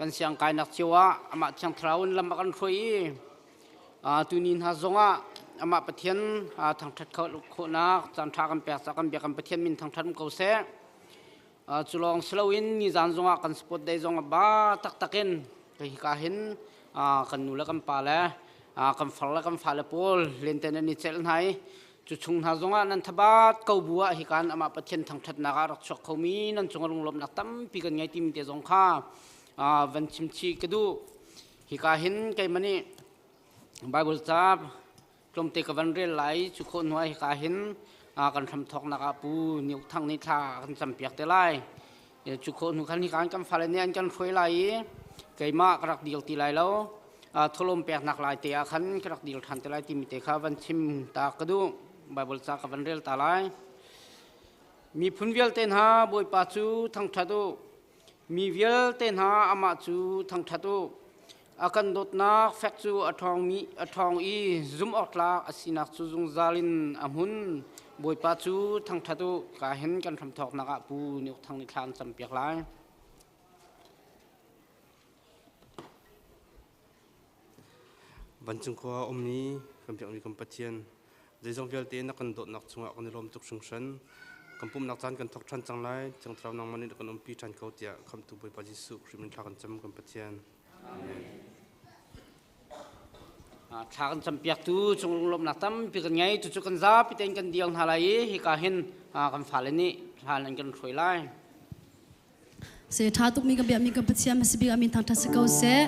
Kan siang kainak cio ah amah Thiang Thlarau in lam a kan hruai i tuni hna zongah amah Pathian thangṭhat khawhnak caanṭha kan pek caah kan biak kan Pathian min thangṭhat um ko seh. Cu lawng si loin nizan zongah kan sport day zong a ba taktak in hika hin kan nu le kan pa le kan far le kan fale pawl lenten an i celh hna i cu chung hna zongah nan thabat ko bu ah hikan amah Pathian thangṭhatnak ah rak chuak khomi nan cung lunglawmhnak tampi kan ngei timi te zong kha van chim chih ka duh. Hika hin keimah nih Bible ca tlawmte ka van rel lai cu khawh hnu ah hika hin kan hramthawknak ah Pu Ni Uk Thang nih thla kan campiak te lai. Cu khawh hnu khan hika kan fale nih an kan hruai lai i keimah ka rak dil ti lai lo. Tholawm peknak lai te ah khan ka rak dil ṭhan te lai timi te kha van chim ta ka duh. Bible ca ka van rel ta lai. Miphun vialte hna Bawipa cu thangṭhat u. Mi vialte hna amah cu thangṭhat u. A kan dawtnak fek cu a ṭhawngmi a ṭhawng i zumhawktlak a sinak cu zungzal in a hmun. Bawipa cu thangṭhat u. Ka hin kan hramthawknak ah Pu Ni Uk Thang nih thla an campiak lai. Vancung khua a ummi kan biakmi kan Pathian, zeizong vialte na kan dawtnak chungah kan i lawm tuk hringhran. Kan pumhnak caan kan thawk ṭhan cang lai. Thiang Thlarau nangmah nih na kan umpi ṭhan ko tiah Khamhtu Bawipa Jesuh Khrih min thla kan cam kan Pathian. Amen. Thla kan campiaktu cung lunglawmhnak tampi kan ngei. Cucu kan zapi tein kan dial hna lai i hika hin kan fale nih hla an kan hruai lai. Se tha tuk mi ka biak mi ka Pathian hmasa bik amin thangthat si ko seh.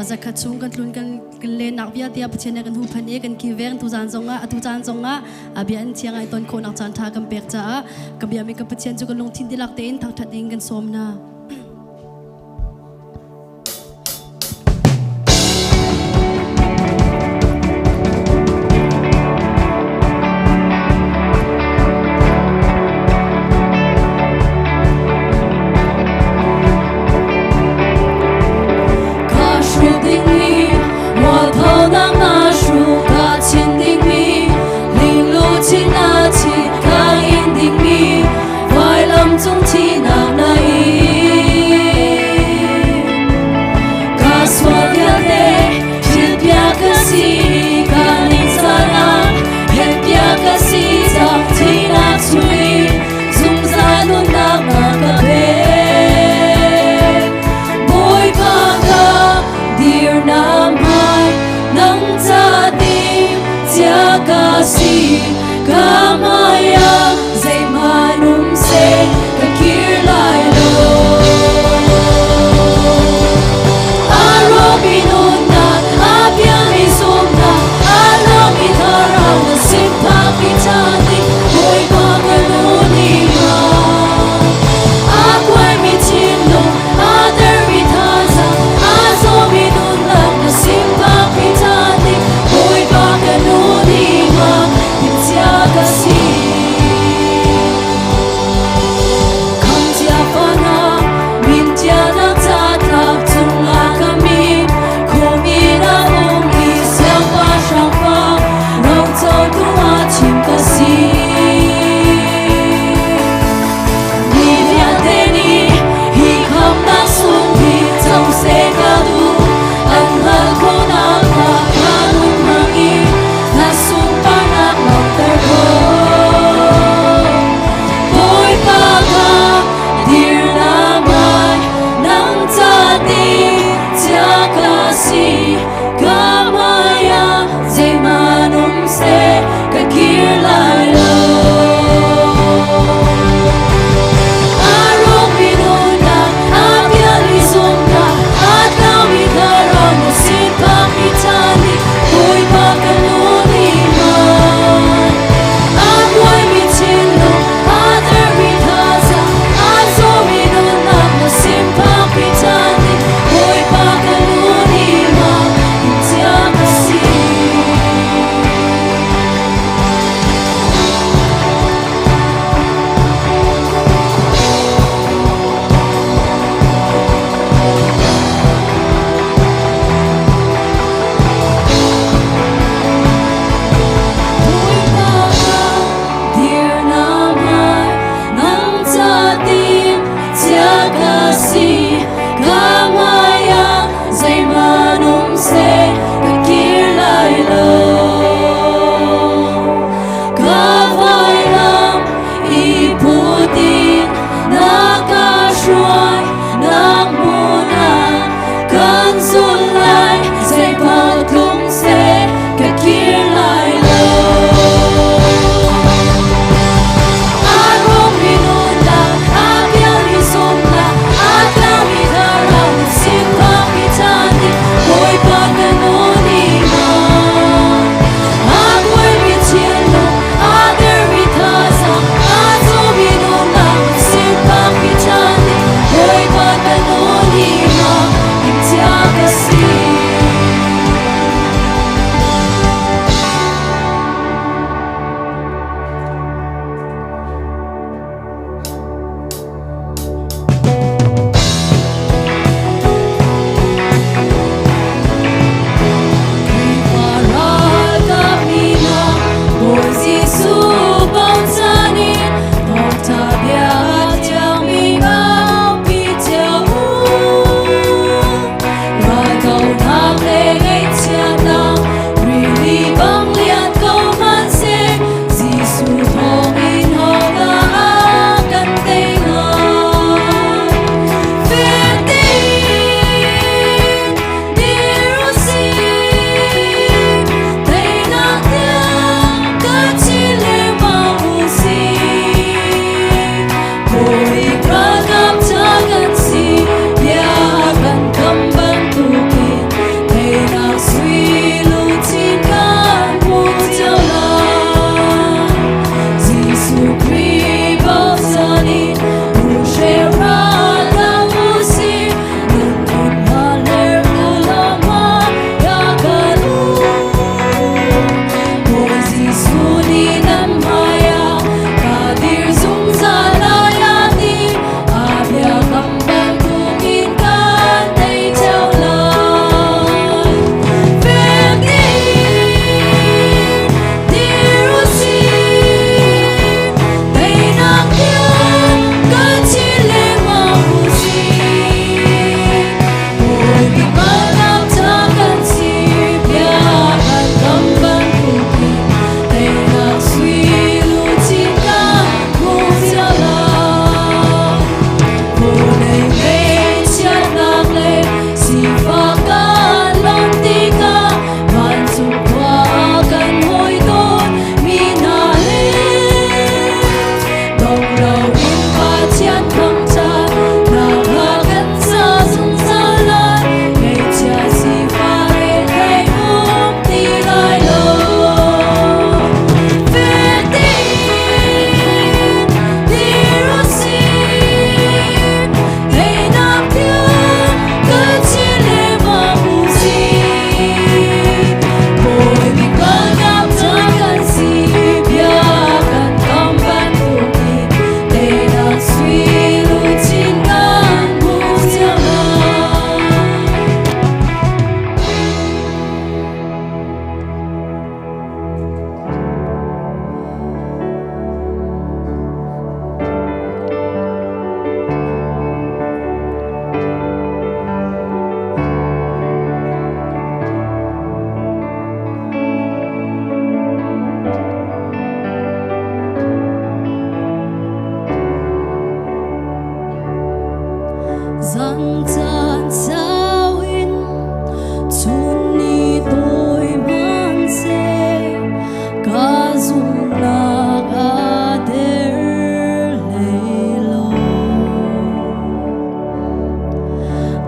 Zakhat chung kan tlun kan kan lennak vialte ah Pathian nih kan huhphenh i kan kilveng tu zan zongah atu caan zongah bia an thiang ai ton khawhnak caan tha kan pek caah ka biak mi ka Pathian cu kan lungthin dihlak tein thangthat ding kan sawm hna.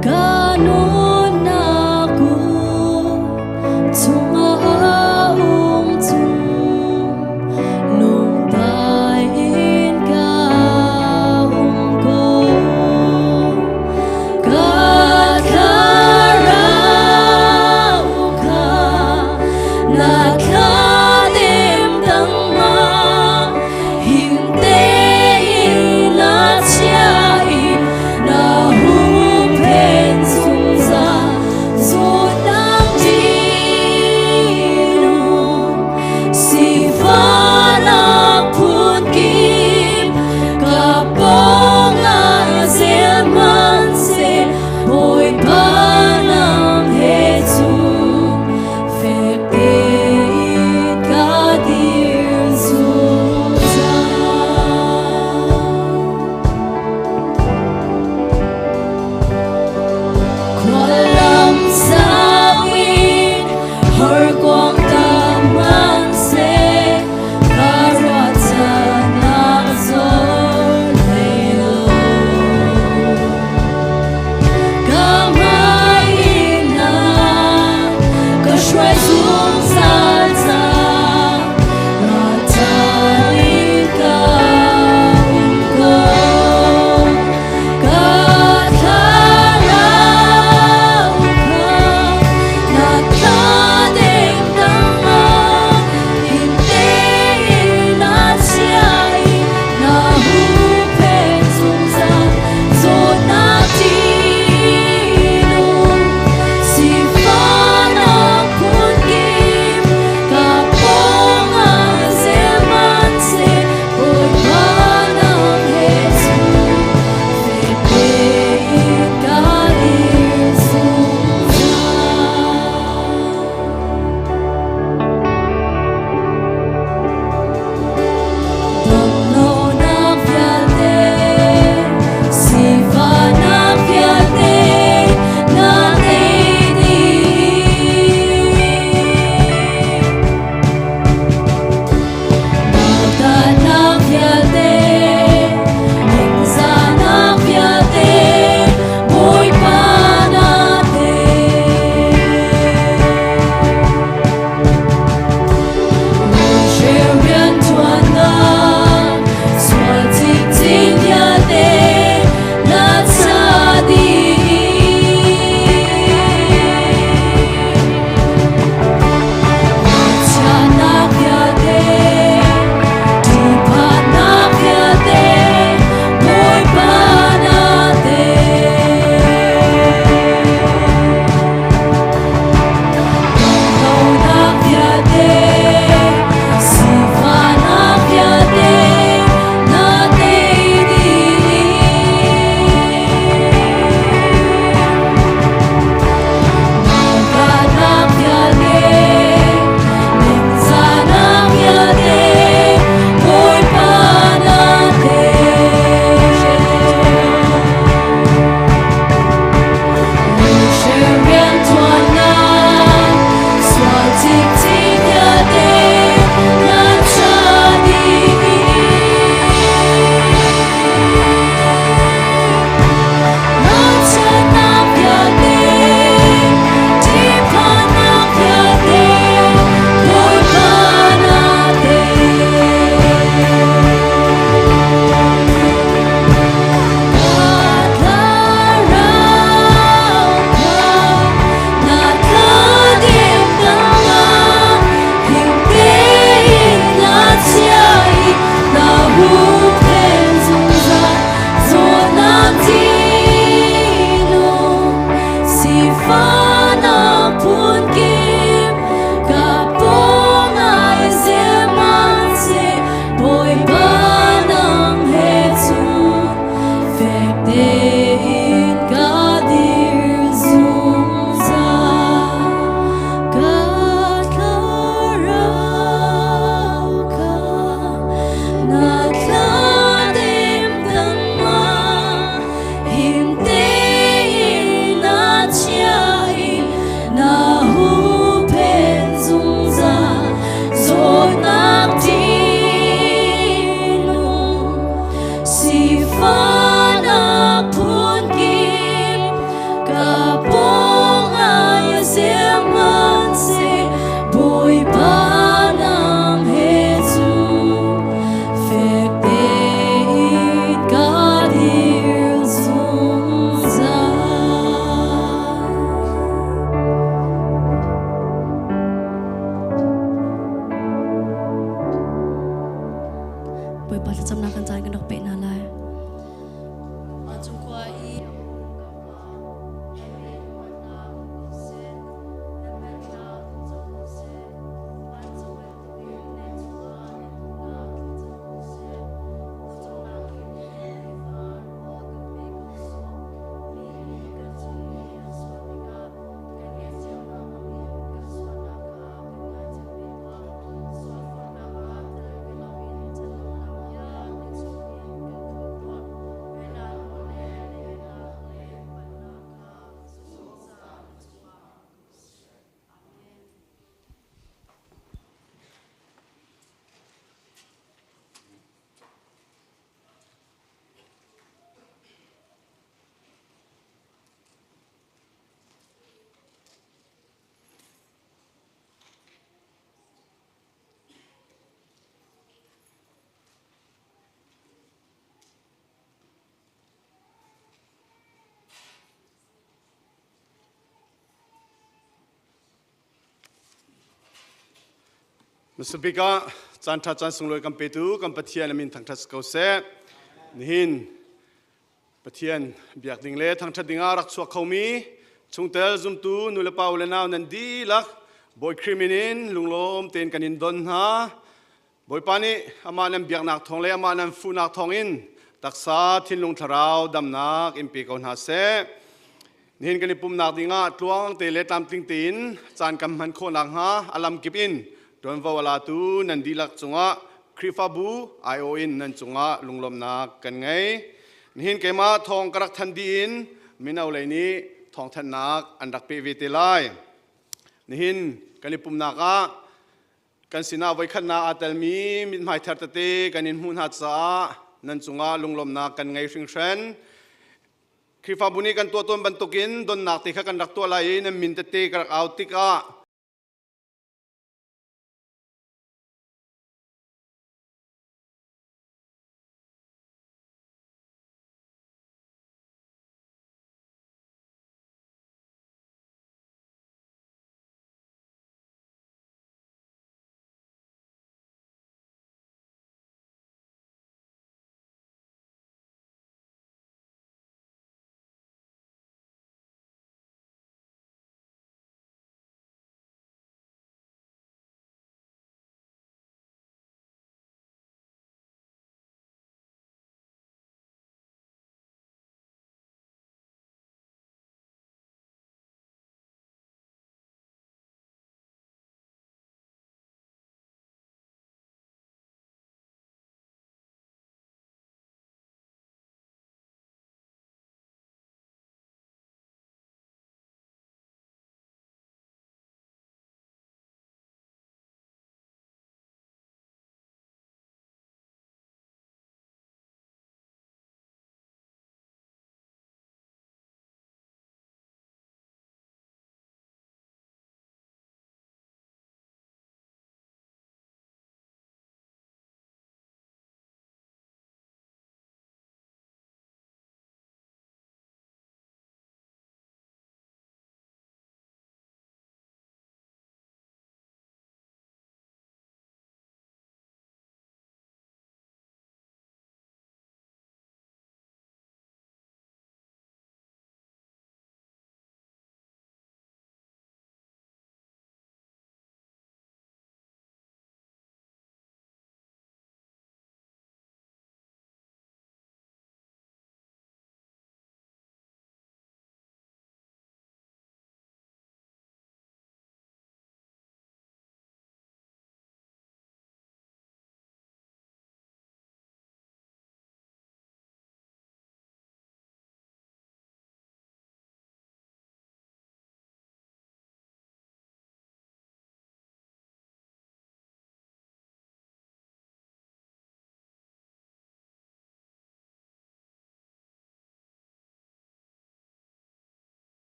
Ka nunnak chungah a um cun lungdai in ka um ko. Ka thlarau kha na thladem tangah him tein na chia i na huhphenh. Ka pawngah sihmanhseh Bawipa nang he cun fek tein ka dir zungzal. Bawipa thlacamnak kan caan kan rak peh hna lai. Vancung khua i Masabik ah caan ṭha caan sunglawi kan petu kan Pathian a min thangṭhat si ko seh. Nihin Pathian biak ding le thangṭhat ding ah rak chuak khomi chungtel zumtu nulepa u le nau nan dihlak Bawi Khrih min in lunglawm tein kan in don hna. Bawipa nih amah nan biaknak thawng le amah nan fuhnak thawngin taksa thinlung thlarau damnak in pe ko hna seh. Nihin kan i pumnak dingah tluang te le tlamtling tein caan kan hman khawh nakhnga a lamkip in ṭuanvo a latu nan dihlak cungah Khrihfabu IO in nan cungah lunglawmhnak kan ngei. Nihin keimah thawng ka rak thanh dih in mino lei nih thawngthanhnak an rak peh ve te lai. Nihin kan i pumnak ah kan sinah voikhatnak aa telmi mithmai thar tete kan in hmuh hna caah nan cungah lunglawmhnak kan ngei hringhran. Khrihfabu nih kan tuah tawn bantukin donnak te kha kan rak tuah lai i nan min tete ka rak au tikah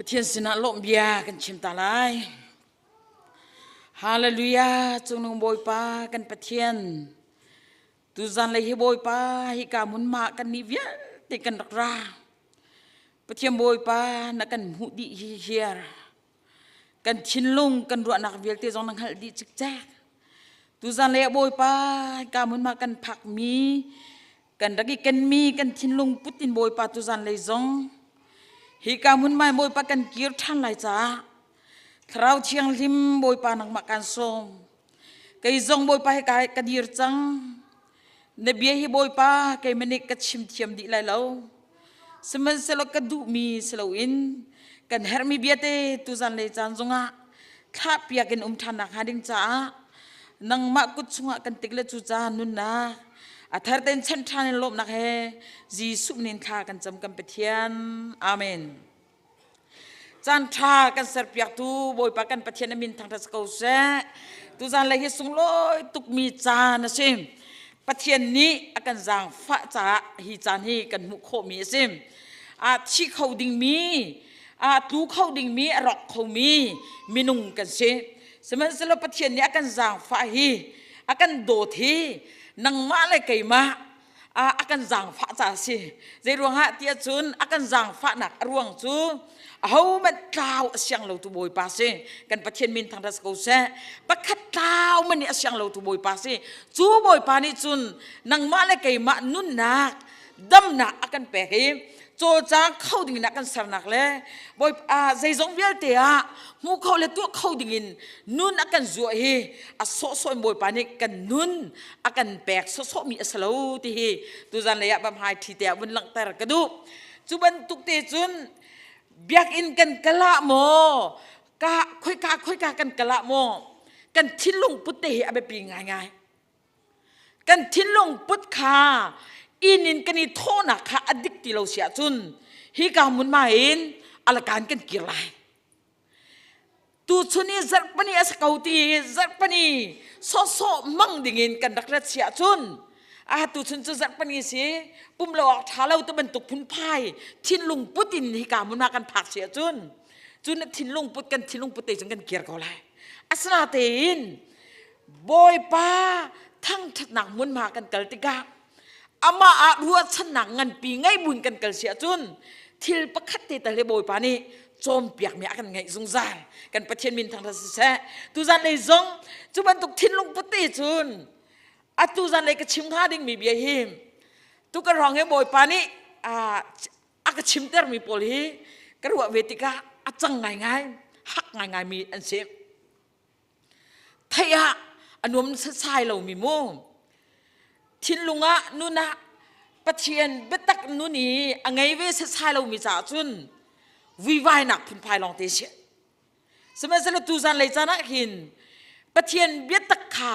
Pathian sinah lawmh bia kan chim ta lai. Hallelujah, cungnung Bawipa kan Pathian. Tuzan lei hi Bawipa hi ka mun ma kan nih vialte kan rak ra. Pathian Bawipa na kan hmuh dih hi hiar. Kan thinlung kan ruahnak vialte zong na hngalh dih cikcek. Tuzan lei ah Bawipa ka mun ma kan phak mi kan rak i kenmi kan thinlung put in Bawipa tuzan lei zong hi ka hmun mai Bawipa kan kir ṭhan lai caah Thlarau Thianghlim Bawipa nangmah kan sawm. Kei zong Bawipa hi ka, ka dir cang. Na bia hi Bawipa keimah nih ka chim thiam dih lai lo. Sihmanhsehlaw ka duhmi si loin kan herhmi bia te tuzan le caan zongah thlah piak in um ṭhan nakhnga ding caah nangmah kut chungah kan tik le cu ca nunnak a thar tein chan ṭhan in lawmhnak he Jesuh nin thla kan cam kan Pathian. Amen. Caan ṭha kan serpiaktu Bawipa kan Pathian a min thangṭhat si ko seh. Tuzan lei hi sunglawi tukmi caan a si. Pathian nih a kan zaangfah caah hi caan hi kan hmuh khawhmi a si. A thi kho dingmi, a tlu kho dingmi, a rawk khomi minung kan si. Sihmanhsehlaw Pathian nih a kan zaangfah hi, a kan dawt hi, nangmah le keimah a kan zaangfah ca a si. Zeiruangah tiah cun a kan zaangfahnak a ruang cu ahohmanh tlau a siang lotu Bawipa si. Kan Pathian min thangṭhat si ko seh. Pakhat tlau man nih a siang lotu Bawipa si. Cu Bawipa nih cun nangmah le keimah nunnak damnak a kan pek i cawlcang kho ding in a kan sernak le bawi zeizong vialte ah hmu kho le tuah kho ding in nun a kan zuah hi a sawhsawh in bawipa nih kan nun a kan pek sawhsawhmi a si lo ti hi tuzan lei ah bamhai ṭhi te ah vun langhter ka duh. Cu bantuk te cun biakinn kan kal ah maw, ka khoika khoika kan kal ah maw, kan thinlung put te hi a biapi ngaingai. Kan thinlung put kha inn in kan i thawhnak kha a dik ti lo si ahcun hika hmunhma in alakan kan kir lai. Tuchun i zarhpani a si ko ti i zarhpani sawhsawh mang dingin kan rak rat si ahcun a tuchun cu zarhpani si pum lo awk ṭha lo ti bantuk phunphai thinlung put in hika hmunhma kan phak si ahcun cu na thinlung put kan thinlung put te cun kan kir ko lai. Asinain Bawipa thangṭhatnak hmunhma kan kal tikah amah ah ruahchannak nganpi ngei buin kan kal si ahcun thil pakhat te tal hi Bawipa nih cawnpiakmi a kan ngeih zungzal. Kan Pathian min thangṭhat siseh. Tuzan lei zong cu bantuk thinlung put te cun atu zan lei ka chim hnga dingmi bia hi tu ka ruang hi Bawipa nih a ka chimtermi pawl hi ka ruah ve tikah a cang ngaingai hak ngaingaimi an si. Theih ah a nuam setsai lomi mu. Thinlung ah nun ah Pathian biatak nun i a ngei ve setsai lomi caah cun vuivainak phunphai lawng te si. Sihmanhsehlaw tuzan lei caan ah hin Pathian biatak kha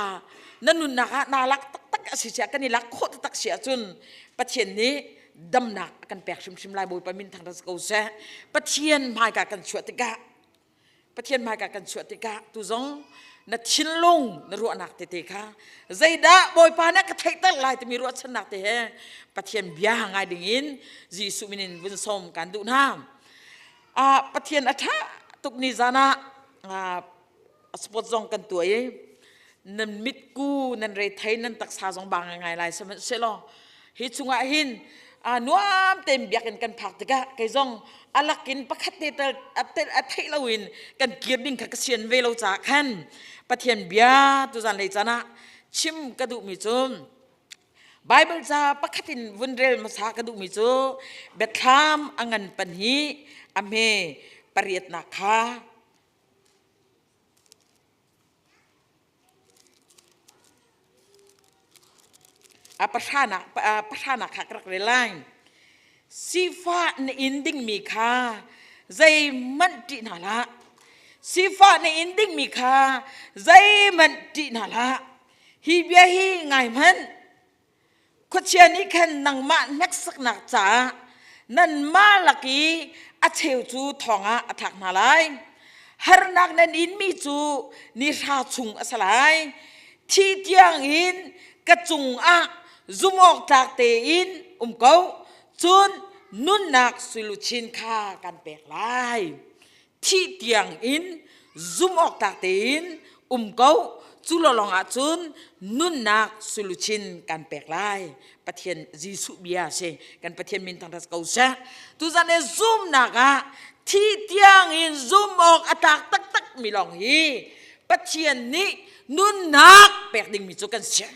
na nunnak ah naa lak taktak a si sia kan i lak khawh taktak si ahcun Pathian nih damnak a kan pek hrimhrim lai. Bawipa min thangṭhat si ko seh. Pathian hmaika kan chuah tikah Pathian hmaika kan chuah tikah tu zong na thinlung na ruahnak tete kha zeidah Bawipa nih ka theihter lai timi ruahchannak te he Pathian bia ngai ding in Jesuh min in vun sawm kan duh hna. Pathian a ṭha tuk ni zan ah sport zong kan tuah i nan mitku nan rethei nan taksa zong bang ngai lai sihmanhsehlaw hi chungah hin nuam tein biakinn kan phak tikah kei zong a lakin pakhat te tal a theih loin kan kir ding kha ka sian ve lo caah khan Pathian bia tuzan lei caan ah chim ka duhmi cu Bible ca pakhat in vun rel hmasa ka duhmi cu Biathlam a ngan pan hi a hme pariatnak kha A pahranak kha ka rak rel lai. Sifah na in dingmi kha zeihmanh ṭih hna hlah. Sifah na in dingmi kha zeihmanh ṭih hna hlah. Hi bia hi ngai hmanh. Khuachia nih khan nangmah hneksaknak caah nanmah lak i a cheu cu thong ah a thlak hna lai. Harnak nan inmi cu ni hra chung a si lai. Thi tiangin ka cungah zumhawktlak tein um ko, cun nunnak suiluchin kha kan pek lai. Thih tiang in zum awk tlak tein um ko. Cu lawlawng ahcun nunnak suluchin kan pek lai. Pathian Jesuh bia si. Kan Pathian min thangṭhat ko seh. Tuzan le zumnak ah thi tiang in zum awk a tlak taktak mi lawng hi Pathian nih nunnak pek dingmi cu kan si.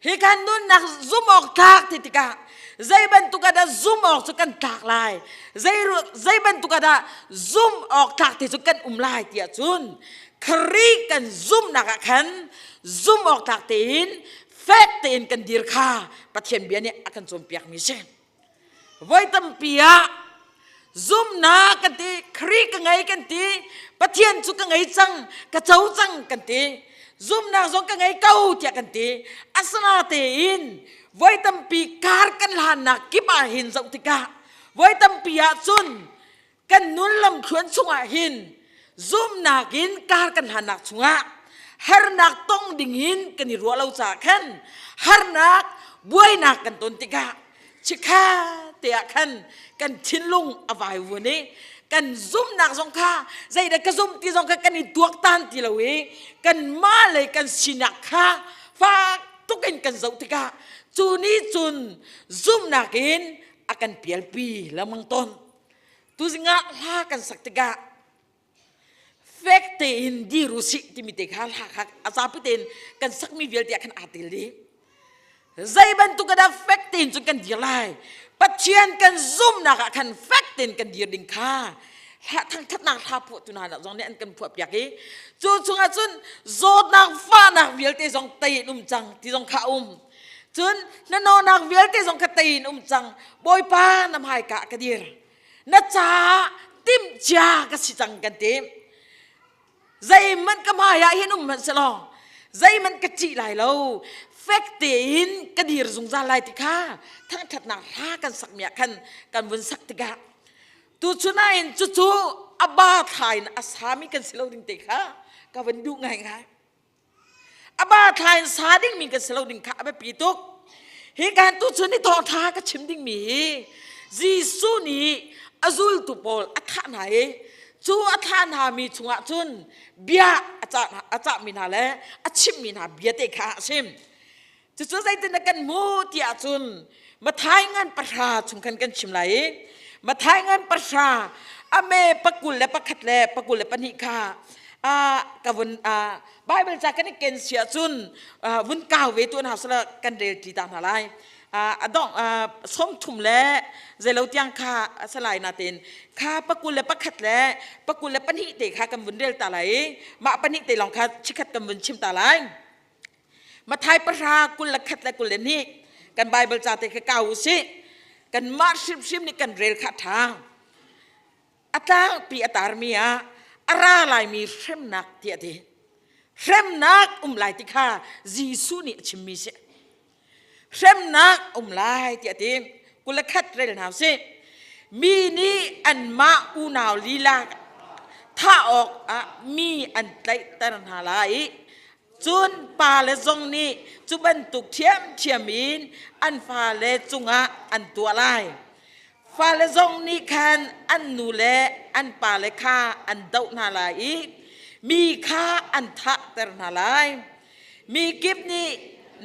Hi kan nunnak zum awk tlak ti tikah zei bantuk ah dah zum awk cu kan tlak lai zei zei bantuk ah dah zum awk tlak ti cu kan um lai tiah cun Khrih kan zumnak ah khan zum awk tlak tein fek tein kan dir kha Pathian bia nih a kan cawnpiak mi si. Voi tampi ah zumnak kan ti, Khrih ka ngei kan ti, Pathian cu ka ngei cang, ka co cang kan ti, zumnak zong ka ngei ko tiah kan ti. Asinatein voi tampi kar kan hlannak kip ah hin zoh tikah voi tampi ah cun kan nun lamthluan chungah hin zumnak in kar kan hlannak chungah harnak tong ding in kan i ruah lo caah khan harnak buainak kan ton tikah chikha te ah khan kan thinlung a vaivuan i kan zumnak zong kha zeidah ka zum ti zong kha kan i tuaktan ti lo i kan mah le kan sinak kha fak tuk in kan zoh tikah cu nih cun zumnak in a kan pialpi lengmang tawn. Tuzing ah hla kan sak tikah fek tein dir u sih timi te kha hla kha a zapi tein kan sakmi vialte ah khan aa tel dih. Zei bantuk dah fek tein cun kan dir lai? Pathian kan zumnak ah khan fek tein kan dir ding kha hla thangthatnak hla phuah tu hna zong nih an kan phuah piak i cu chungah cun zawtnak fahnak vialte zong tei in um cang ti zong kha a um. Cun na nawnak vialte zong kha tei in um cang. Bawipa na hmaika ka dir. Na caah timhcia ka si cang kan ti. Zeihmanh ka hmai ah hin um hmanh selaw zeihmanh ka cih lai lo. Fek tein ka dir zungzal lai ti kha thangṭhatnak hla kan sakmi ah khan kan vun sak tikah tuchun ah hin cucu a ba thla in a sami kan si lo ding te kha ka vun duh ngaingai. A ba thla in sa dingmi kan si lo ding kha a biapi tuk. Hi kan tu chun i thawngṭha ka chim dingmi hi Jesuh nih a zultu pawl a thah hna i cu a thlah hna mi chungah cun bia a cah a cahmi hna le a chimmi hna bia te kha a chim. Cucu zeitin dah kan hmuh ti ahcun Mathai ngan pahra chung khan kan chim lai i Mathai ngan pahra a me pakul le pakhat le pakul le pahnih kha ka vun Bible ca kan i ken si ahcun vun kau ve tuan hau sala kan rel ṭi ta hna lai. A dong sawm thum le zeilo tiang kha a salai natein kha pakul le pakhat le pakul le pahnih te kha kan vun rel ta lai i mah pahnih te lawng kha chikhat kan vun chim ta lai. Mathai pahra 21 le 22 kan Bible ca te kha kau u sih. Kanmah hrimhrim nih kan rel kha ṭha. A tlangpi a tarmi ah a ra laimi hremnak tiah ti. Hremnak um lai ti kha Jesuh nih a chimmi si. Hremnak um lai tiah ti. 21 rel hna usih. Mi nih anmah unau lila thah awk ah mi an tlaihter hna lai i Cun pale zong nih cu bantuk ṭhiamṭhiam in an fale cungah an tuah lai. Fale zong nih khan an nu le an pale kha an doh hna lai i mi kha an thahter hna lai. Mi kip nih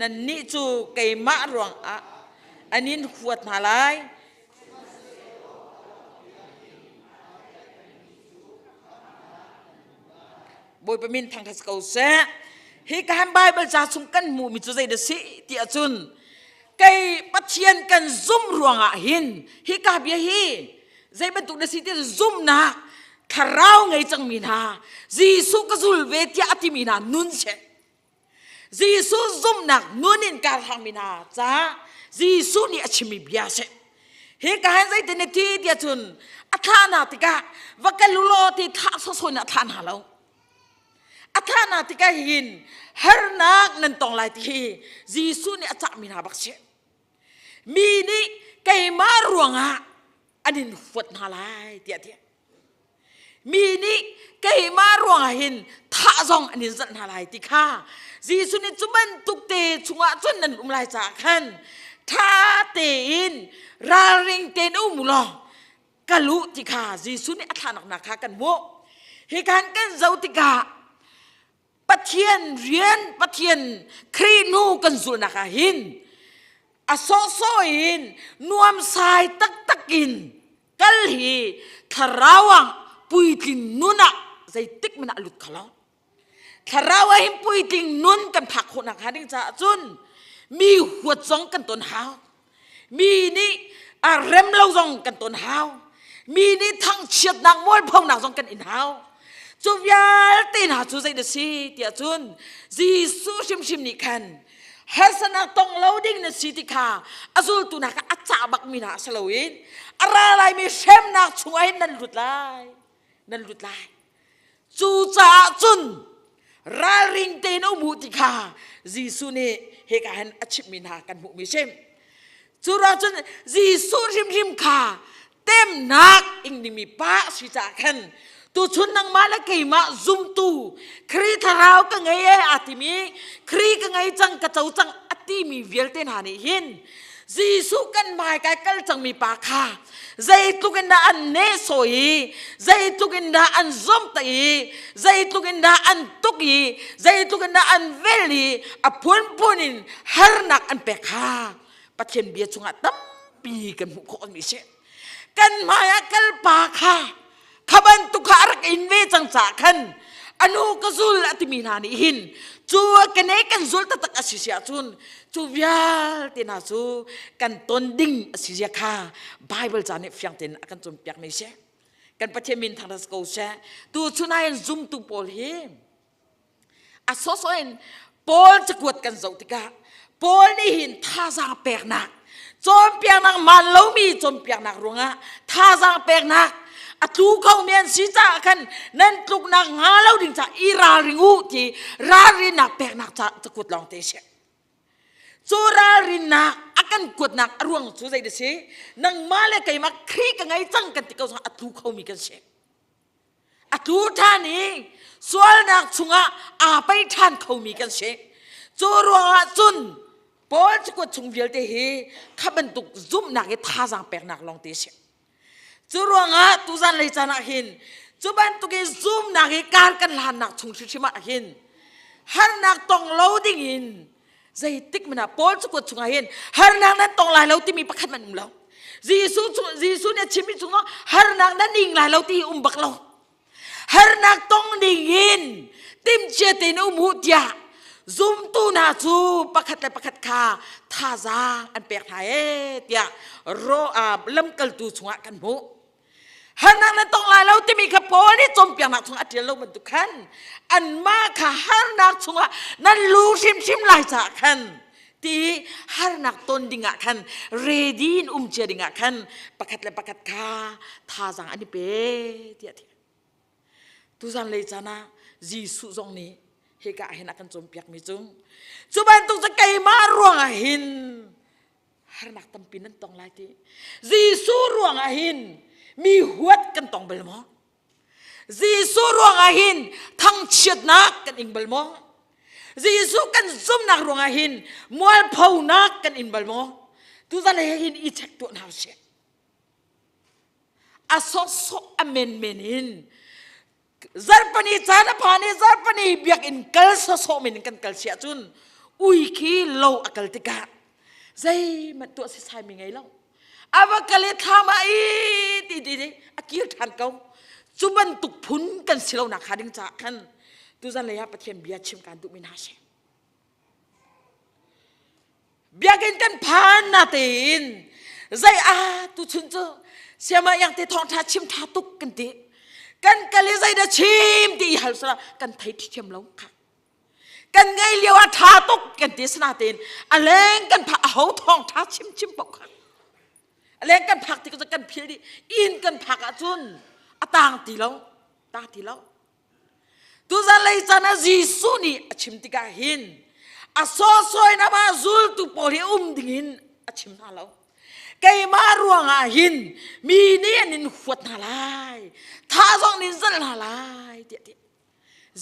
nannih cu keimah ruangah an in huat hna lai. Bawipa min thangṭhat ko seh. Hi kan Bible ca chung kan hmuhmi cu zei dah si ti ahcun kei Pathian kan zum ruangah hin hi ka bia hi zei bantuk na si ti zumnak thlarau ngei cangmi hna Jesuh ka zul ve tiah a timi hna nun seh. Jesuh zumhnak nun in kar hlangmi hna caah Jesuh nih a chimmi bia a si. Hi ka hin zeitin na ti tiah cun a thlah hna tikah va kal u law ti thlah sawsawh in a thlah hna lo. A thlah hna tikah hin harnak nan tong lai ti hi Jesuh nih a cahmi hna bak si. Mi nih keimah ruangah an in huat hna lai tiah a ti. Mi nih keimah ruangah hin thah zong an in zalh hna lai ti kha Jesuh nih cu bantuk te chungah cun nan um lai caah khan ṭha tein ralring tein um u law. Kal u ti kha Jesuh nih a thlahnak hna kha kan hmuh. Hi kan kan zoh tikah Pathian rian Pathian Khrih hnu kan zulhnak ah hin a sawhsawh in nuamsai taktak in kal hi thlarau ah puitling nun ah zeitik hmanh ah a lut kho lo. Thlarau ah hin puitling nun kan phak khawh nakhnga ding caah cun mi huat zong kan ton hau. Mi nih a rem lo zong kan ton hau. Mi nih thangchiatnak mualphonak zong kan in hau. Cu vialte hna cu zei dah si tiah cun Jesuh hrimhrim nih khan harsatnak tong lo ding na si ti kha a zultu hna kha a cah bakmi hna si loin a ra laimi hremnak chungah hin nan lut lai nan lut lai Cucaah cun ralring tein um u ti kha Jesuh nih hika hin a chimhmi hna kan hmuhmi a si. Cu ruang cun Jesuh hrimhrim kha temnak ing dingmi pa a si caah khan tuchun nangmah le keimah zumtu Khrih thlarau ka ngei e aa timi Khrih ka ngei cang ka co cang a timi vialte hna nih hin Jesuh kan hmaikai kal cangmi pa kha zeitluk in dah an nehsawh i zeitluk in dah an zomhtaih i zeitluk in dah an tuk i zeitluk in dah an vel i a phunphun in harnak an pek kha Pathian bia chungah tampi kan hmuh khawh mi si. Kan hmai ah kal pa kha kha bantuk kha a rak in ve cang caah khan anu ka zul a timi hna nih hin cu kene kan zul taktak a si si ahcun cu vialte hna cu kan ton ding a si zia kha Bible ca nih fiang tein a kan cawnpiak mi si. Kan Pathian min thangṭhat ko seh. Tu chun ah hin zumtu pawl hi A sawsawh in Paul cakuat kan zoh tikah Paul nih hin thazaang peknak cawnpiaknak maan lomi cawnpiaknak ruangah thazaang peknak a tlu khomi an si caah khan nan tluknak hnga lo ding caah i ralring u ti ralrinnak peknak ca cakuat lawng te si. Cu ralrinnak a kan kuatnak a ruang cu zei si? Nangmah le keimah Khrih ka ngei cang kan ti ko zong a tlu khomi kan si. A tlu ṭhan i sualnak chungah aa pei ṭhan khomi kan si. Cu ruangah cun Paul cakuat chung vialte hi kha bantuk zumhnak i thazaang peknak lawngte a si. Cu ruangah tuzan lei caan ah hin cu bantuk i zumhnak i kar kan hlannak chung hrimhrim ah hin harnak tong lo dingin zeitik hmanh ah Paul cakuat chungah hin harnak nan tong lai lo timi pakhat man um lo. Jesuh Jesuh nih a chimmi chungah harnak nan ing lai lo ti um bak lo. Harnak tong ding in timhcia tein um u tiah zumtu hna cu pakhat le pakhat kha thazaang an pek hna ee tiah ro lamkaltu chungah kan hmuh. Harnak nan tong lai lo timi kha Paul nih cawnpiaknak chungah a ṭial lo bantuk khan anmah kha harnak chungah nan lu hrimhrim lai caah khan ti harnak ton dingah khan ready in um cia dingah khan pakhat le pakhat kha thazaang an i pe tiah a ti. Tuzan lei caan ah Jesuh zong nih hika ah hin a kan cawnpiakmi cu cu bantuk cu keimah ruangah hin harnak tampi nan tong lai ti Jesuh ruangah hin mi huat kan tong bal maw Jesuh ruangah hin thangchiatnak kan ing bal maw Jesuh kan zumnak ruangah hin mualphonak kan in bal maw tuzan he hin i check tuah hna usih a sawhsawh a menmen in Zarhpini caan a phan i zarhpini biakinn kal sawsawh men in kan kal si ahcun ui khi lo a kal tikah zeihmanh tuah sisai mi ngei lo. A va kal i thlam ah i ti ti ti a kir ṭhan ko. Cu bantuk phun kan si lo nak hnga ding caah khan tuzan lei ah Pathian bia chim kaan duhmi hna si. Biakinn kan phan na tein zei a tuchun cu siama yang te thawngtha chim tha tuk kan ti kan kal i zei dah chim ti i hal sala kan thei thiam lo kha kan ngei lio ah tha tuk kan ti sana tein a leng kan phak a ho thawngtha chim chim paoh kha a leng kan phak ti kan phil dih inn kan phak ahcun a tang ti lo tang ti lo Tuzan lei caan ah Jesuh nih a chim tikah hin a sawsawi in amah zultu pawl hi um dingin a chim hna lo. Keimah ruangah hin mi nih an in huat hna lai, tha zong nih zalh hna lai tiah ti.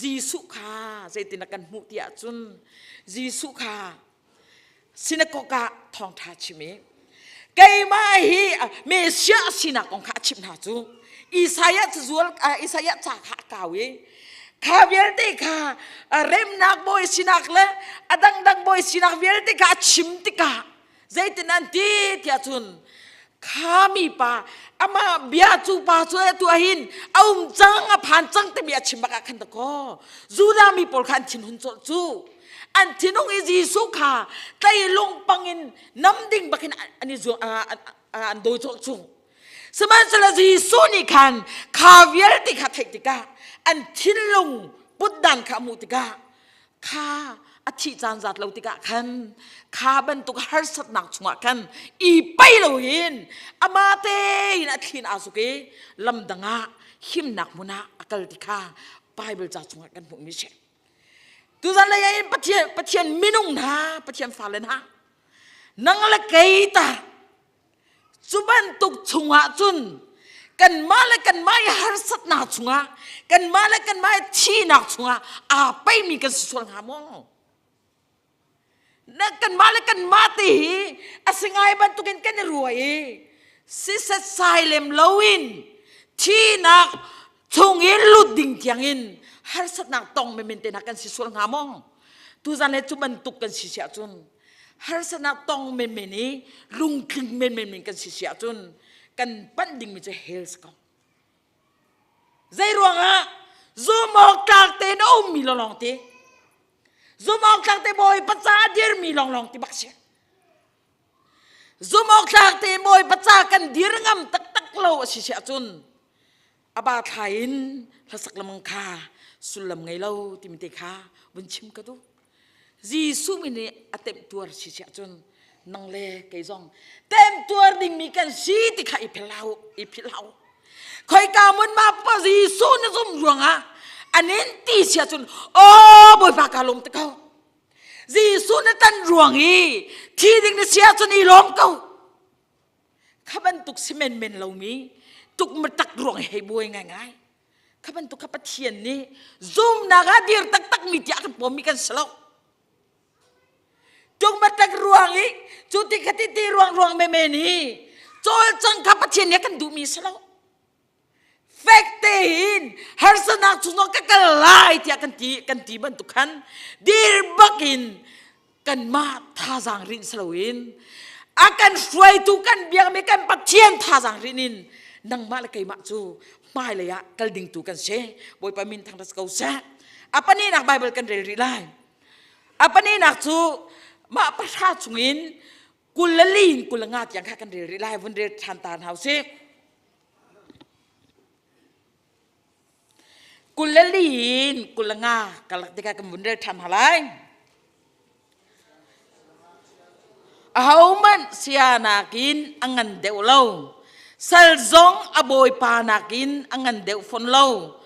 Jesuh kha zeitin a kan hmuh ti ahcun Jesuh kha sinakok ah thawngṭha chim i. Keimah hi Messiah sinak kong kha a chimh hna cu. Isaiah cazual Isaiah ca kha a kau i kha vialte kha remnak bawi sinak le a dangdang bawi sinak vialte kha a chim tikah zeitin an ti tiah cun kha mi pa amah bia cu pa cu tu hin a um cang a phan cang timi a chim bak ah khan dakaw Judah mi pawl kha an thinhun colh cu an thinung i Jesuh kha tlei lungpang in nam ding bakin an i an dawi colh cu sihmanhsehlaw Jesuh nih khan kha vialte kha theih tikah an thinlung putdan kha a hmuh tikah kha a thih caan zat lo tikah khan kha bantuk harsatnak chungah khan i pei loin amah tein a thlin aa suk i lam dang ah himnak hmun ah a kal ti kha Bible ca chungah kan hmuhmi si. Tuzan lei ah Pathian Pathian minung hna Pathian fale hna nang le kei ta Cu bantuk chungah cun kanmah le kanmah i harsatnak chungah kanmah le kanmah i thihnak chungah aa peimi kan si sual hnga maw? Na kanmah le kanmah te hi a si ngai bantukin kan i ruah i siset sai lem loin thihnak chung i lut ding tiangin harsatnak tong menmen te hna kan si sual hnga maw? Tuzan le cu bantuk kan si siah cun harsatnak tong menmen i lungtling menmen men kan si si ahcun kan panh dingmi cu hell si ko. Zei ruangah zumawk tlak tein a ummi lawnglawng te zumawk tlak te bawipa ca a dirmi lawnglawng ti bak si. Zumawk tlak te bawipa ca kan dir ngam taktak lo a si si ahcun a ba thla in hlasak lamang kha sullam ngei lo timi te kha vun chim ka duh. Jesuh min nih a temtuar si siah cun nang le kei zong temtuar dingmi kan si ti kha i philh hlah i philh hlah Khoika mun ma pa Jesuh na zum ruangah anin ti sia cun aw Bawipa ka lawm te ko Jesuh na tan ruang i thi ding na sia cun i lawm ko kha bantuk si menmen lomi tuk matak ruang hei buai ngaingai kha bantuk kha Pathian nih zumnak ah dir taktak mi tiah kan pawmmi kan si lo tuk matak ruang i cu ti kha ti ti ruang ruang menmen hi cawlcang kha Pathian nih a kan duhmi si lo fek tein harsatnak chung zong ka kal lai tiah kan ti kan ti bantuk khan dir bakin kanmah thazaang rinh si loin a kan hruaitu kan biakmi kan Pathian thazaang rinh in nangmah le keimah cu hmailei ah kal ding tu kan si Bawipa min thangṭhat ko seh a pahnihnak Bible kan rel rih lai a pahnihnak cu mah pahra chungin 24 in 25 tiang kha kan rel rih lai vun rel ṭhan ta hna usih 24 in 25 kalak tikah kan vun rel ṭhan hna lai. Ahohmanh saya nakin a ngan deuh lo. Sal zong a bawipa nakin a ngan deuh fawn lo.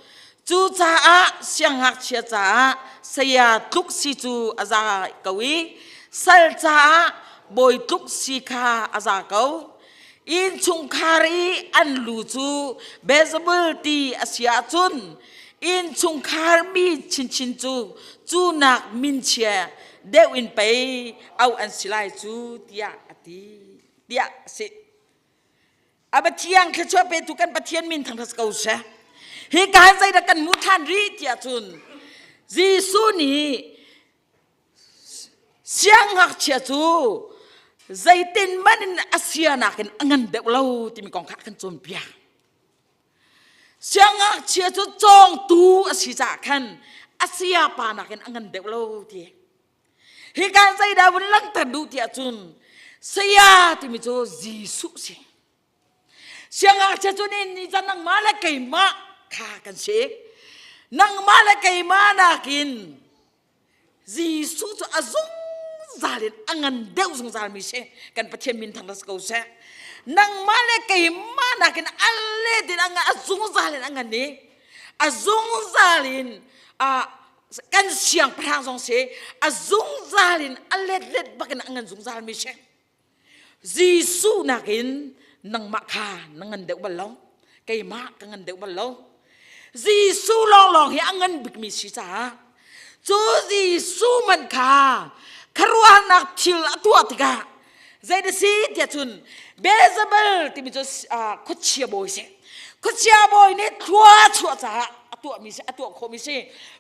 Cucaah siangngakchia caah saya tluk si cu a za ko i sal caah bawi tluk si kha a za ko. Innchungkhar i an lu cu Beelzebul ti a si ahcun innchungkhar mi chinchin cu cu nak minchia deuh in pei auh an si lai cu tiah a ti tiah a si. A Pathian thluachuah petu kan Pathian min thangṭhat ko seh. Hi ka zeidah kan hmuh ṭhan rih tiah cun Jesuh nih Siangngakchia cu zeitin man in a sianak in a ngan deuh lo timi kong kha a kan cawnpiak. Siangngakchia cu cawngtu a si caah khan a sayapa nakin a ngan deuh lo ti. Hi kan zeidah vun langhter duh tiah cun saya timi cu Jesuh si. Siangngakchia cu ni ni cun nangmah le keimah kha kan si. Nangmah le keimah nakin Jesuh cu a zungzal in a ngan deuh zungzal mi si. Kan Pathian min thang ko seh. Nangmah le keimah nakin a let in a ngan, a zungzal in a ngan i a zungzal in a kan siangpahrang zong si a zungzal in a let let bakin a ngan zungzal mi si. Jesuh nakin nangmah kha na ngan deuh bal lo. Keimah ka ngan deuh bal lo. Jesuh lawnglawng hi a ngan bikmi si caah cu Jesuh man kha khuaruahnak thil a tuah tikah Zei na si tiah cun Beelzebul timi cu khuachia bawi si. Khuachia bawi nih thlua chuah caah a tuahmi si, a tuah khawhmi si.